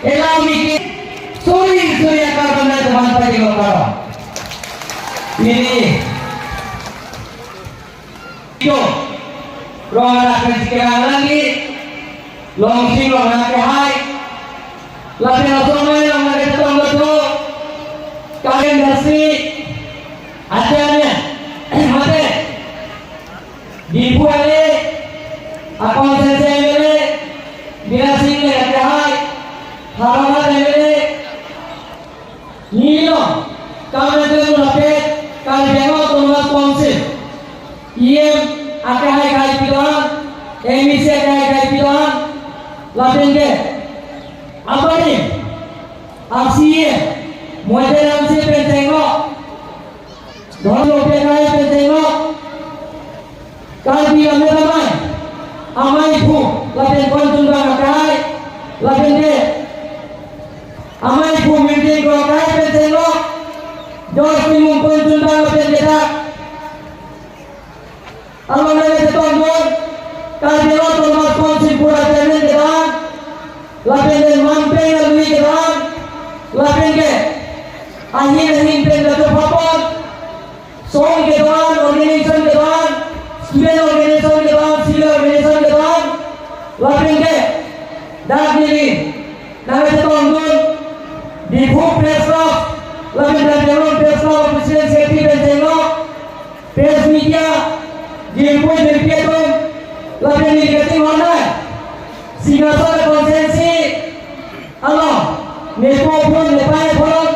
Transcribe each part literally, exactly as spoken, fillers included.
Elam ike suri suri akar benda teman pajengok karo. Neli. Yo. Rong anak kecil lagi. Long sing long anak ke hai. Lapen asong mai long anak ketong betul. Kalian bersih. Acaranya. Mate. Diphu ale, akon sese M L A, Bira Sing le akhai, Harana M L A, nilo, Karbi Anglong Rapet, Karbi Anglong Autonomous Council, E M akhai khai pidan, M E C akhai khai pidan, lapen ke, apani, R C M, Moite Ramse pen chenglo, Dhon Rongpi akhai pen chenglo, Karbi Lammet Amei, Amei Phu, lapen Konchunbang akhai, lapen ke, Amei Phu Mingting Kro akhai pen chenglo, George Timung Konchunbang lapen ke dak. Along nang chetongdun, Karbi Anglong Autonomous Council pura chairman kedan, lapen ke manpeng alui kedan, lapen ke ahin ahin pen dato papon, song kedan, organization kedan, student organization kedan, civil organization kedan, lapen ke dak neli nang chetongdun, Diphu Press Club, lapen Karbi Anglong Press Club President Secretary pen chenglo, Press media, jirpo jirpi atum, lapen neli kachinghon nai, Singhason constituency along, nepo phun, nepai phun,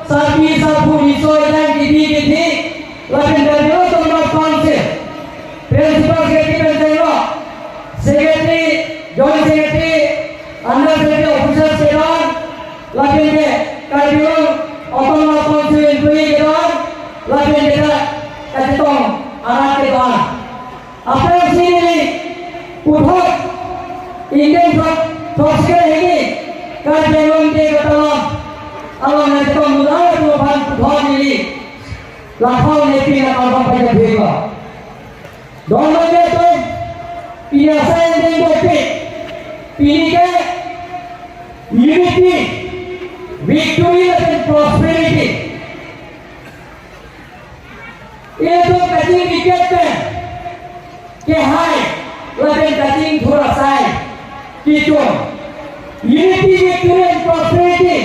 sarpi sarpo, riso ejang, kidi kidi, lapen Karbi Anglong Autonomous Council, Principal Secretary pen chenglo, Secretary, Joint Secretary, Under Secretary, Officers kedan, lapen ke Karbi Anglong Autonomous Council employee kedan, lapen ke kachetong arat kedan. Aphrangsi neli puthot ingdeng throksi kre hini Karbi Anglong Day katalon along nangchetongdun arat aphan puthot neli lakhau nepi nang abang pajak bhega. Don longletum, pini asai ingdeng dopik, pini ke unity, victory lapen prosperity. Itum kachingki pen kehai lapen kachingthur asai kechun. Unity, victory and prosperity.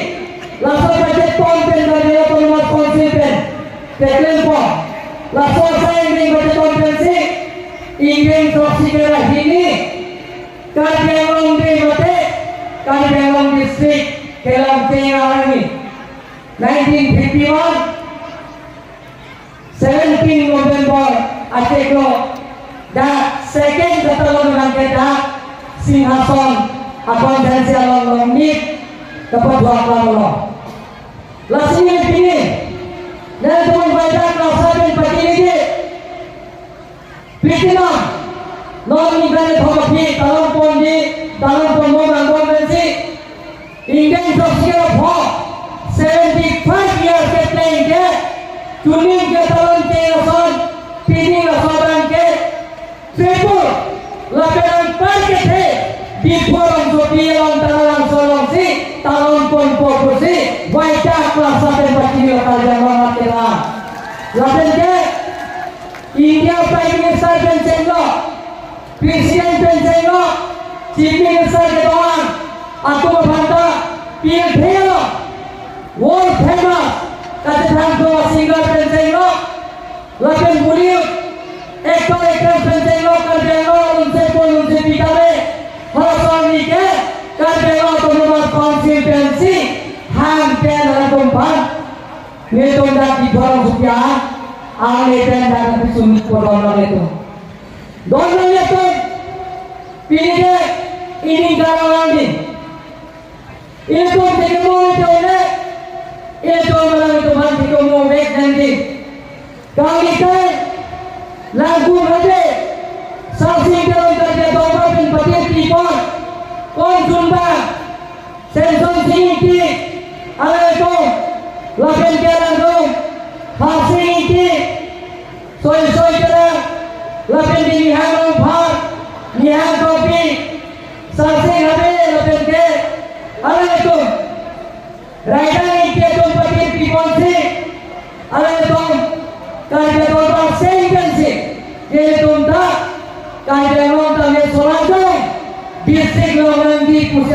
Laso kachetong pen Karbi Anglong Autonomous Council pen keklempon. Laso asai ingdeng kachetong pensi ingdeng throksi kre hini Karbi Anglong Day mate Karbi Anglong District kelang cheng arni nineteen fifty-one, seventeen November achiklo, dak second katalon nangke dak Singhason a constituency along longnit kapathuak lamlo. Lasi neli pini, nangtum bai dak klasa pen pachini di. Piti nang, non ni gane thoma phi, talon ponji, talon ponbom angbong pensi, ingdeng throksi kre pho, seventy-five years kepleng ke, chuning ke talon ke ason, pining ason ke, Tripur, lapen anpar kethe, Diphu rongsopi along Taralangso alongsi, talon ponpo pusi, bai dak klasa pen pachini lo Karbi Anglong arat kelang. Lapen ke, India Prime Minister pen chenglo, President pen chenglo, Chief Minister kedo-an atum aphanta pirthe along world famous kachethang do singer pen chenglo, lapen Bollywood actor actress pen chenglo, Karbi Anglong alun se pon alun se pitame, halaso arni ke Karbi Anglong Autonomous Council pensi hang pen atum aphan, netum dak Diphu rongsopi, ang ne pen dak pi sumit podon lo netum. Don lo netum, pini ke ining karang di. Itum tiki mo itum ne, itum malang itum han tiki mo bek nangdi. Kali kai, lagu hade, Sarsing Teron Karbi Atum pen patir tipon, Konchunbang, Semsonsing Ingti, alangtum, lapen ke alangtum, Harsing Ingti, Soi Soi Terang, lapen ke Nihang Rongphar, Nihang Tokbi, Sarsing Habe, lapen ke alangtum,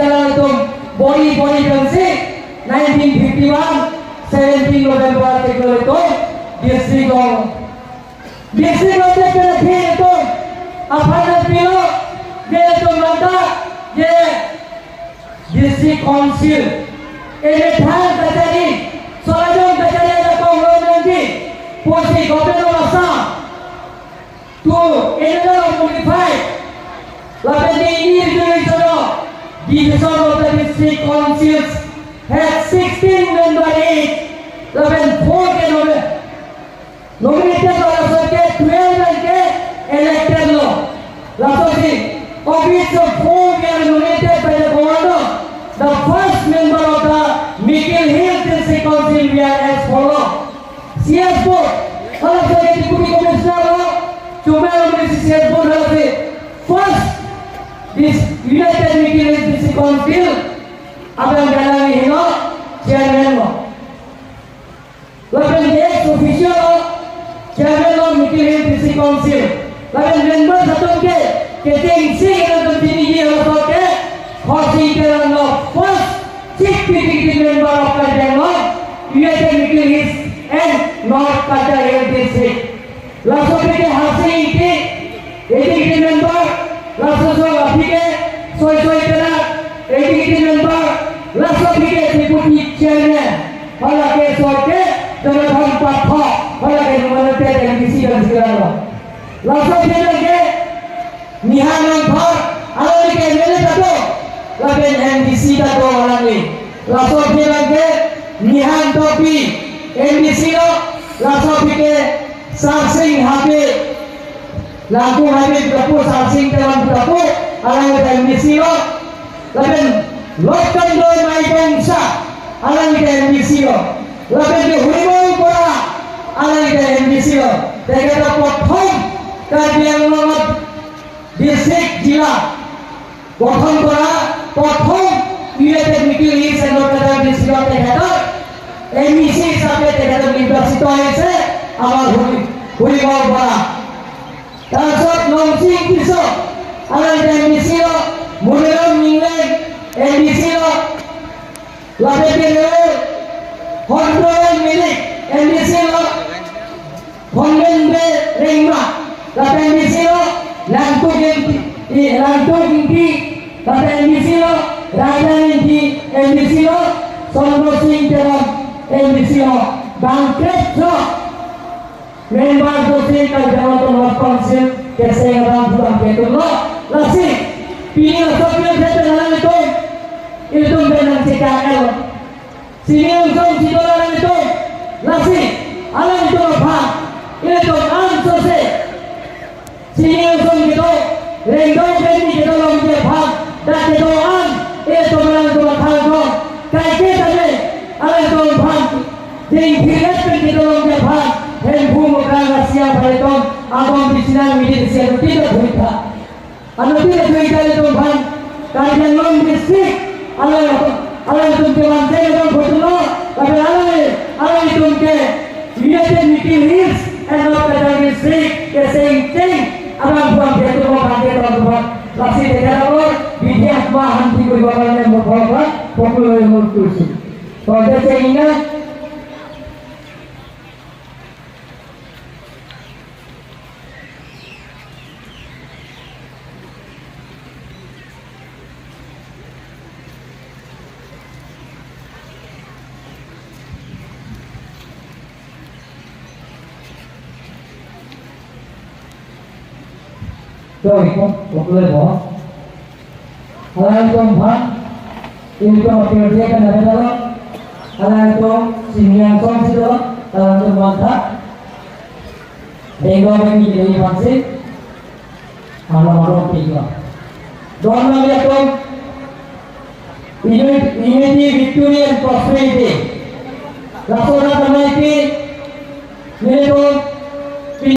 Alanglitum body body pensi nineteen fifty-one seventeen November article atum district along, district along pensi atum aphan pilo, je atum lanta je district council emethang kachari, solajong kachari ada konglo nangji pusi Government of Assam to another of modified. Lapen di ini itu itu division of the district councils had sixteen member each. Lapen four ke nom-, nominated by the circuit, twelve ke elected lo. Lasosi, of which the four were nominated by the governor. The first member of the Mikir Hill District Council were as follow. C S four, hala si Deputy Commissioner lo, Chomai lo, C S four hala si first, this United Mikir Hills District Council, abang jalan ni hino, chairman lo. Lapen ex officio lo, chairman lo Mikir Hills District Council. Lapen member atum ke, kechengsi atum chiniji, halaso ke, Khorsing Terang lo first chief executive member of Karbi Anglong, United Mikir Hills and North Karbi Anglong District. Laso aphi ke Harsing Ingti, executive member, laso so aphi ke Soisoi Terang, executive member, laso aphi ke deputy chairman, hala ke so ke Jonathan Pathak, hala ke nominated M D C dan segala. Laso aphi ke Nihan Nangthar, alangli ke M L A ta do, lapen M D C ta do alangli. Laso aphi abang ke Nihan Tokbi, M D C lo, laso aphi ke Sarsing Habe, Langkung Habe Dapu, Sarsing Teron Dapu, alangli ke M D C lo. Lapen Lotkan Roy Maibongsa, alangli ke M D C lo. Lapen ke Hurimol Bora, alangli ke M D C lo. Tekheta prothom Karbi Anglong district, jila gothon kora prothom United Mikir Hills and North Cachar district-ot tekheta M E C হিচাপে tekheta নিৰ্বাচিত হৈছে আমাৰ হুৰি-, হুৰিমল বৰা। তাৰপিছত নংচিং টিচৌ, আমাৰ এতিয়া M E C lo, মুৰেৰাম নিংলেং M E C lo, lapen ke Honorable Milik M E C lo, Honben Bey Rengma, lapen M E C lo, Langtuk Ingti, i, Langtuk Ingti, lapen M E C lo, Rajan Ingti, M E C lo, Sondro Sing Teron, M E C lo, bangkret lo, member dosi Karbi Anglong Autonomous Council, keseng abang bukan ketum lo, lasi, pini laso pini saya dengan itu, itu benang C K L. Sini langsung si dola alanglitum, lasi, alanglitum aphan, ilitum ansose. Sini langsung kedo, rengdong rengni kedo longji aphan, dak kedo an, ilitum alanglitum aphan kong, kaike tame, alanglitum aphan, ding phiret pen kedo longji aphan, Hemphu Mukrang Asia aphan itum, agom bisinang midi sian tidak berita. Anuttin athoi kali atum aphan, Karbi Anglong district, alang, alanglitum ke manjeng abang photo lo, tapi alang, alanglitum ke United Mikir Hills and North Cachar district, keseng teng, abang buang dia tu mau bangke teman-teman. Lasi dia kata lo, bidia apa hanti kau bawa yang mau bawa, pokok lo yang mau tusi. Kalau dia sehingga, Choi, kok, kok le bo. Alanglitum aphan, ilitum apirthe kan ada dalam. Alanglitum sini langsung si dalam. Alanglitum bangsa. Denggo bagi ini pasti. Malam malam tiga. Don lagi atum. Unity, unity, victory and prosperity. Laso na kami ini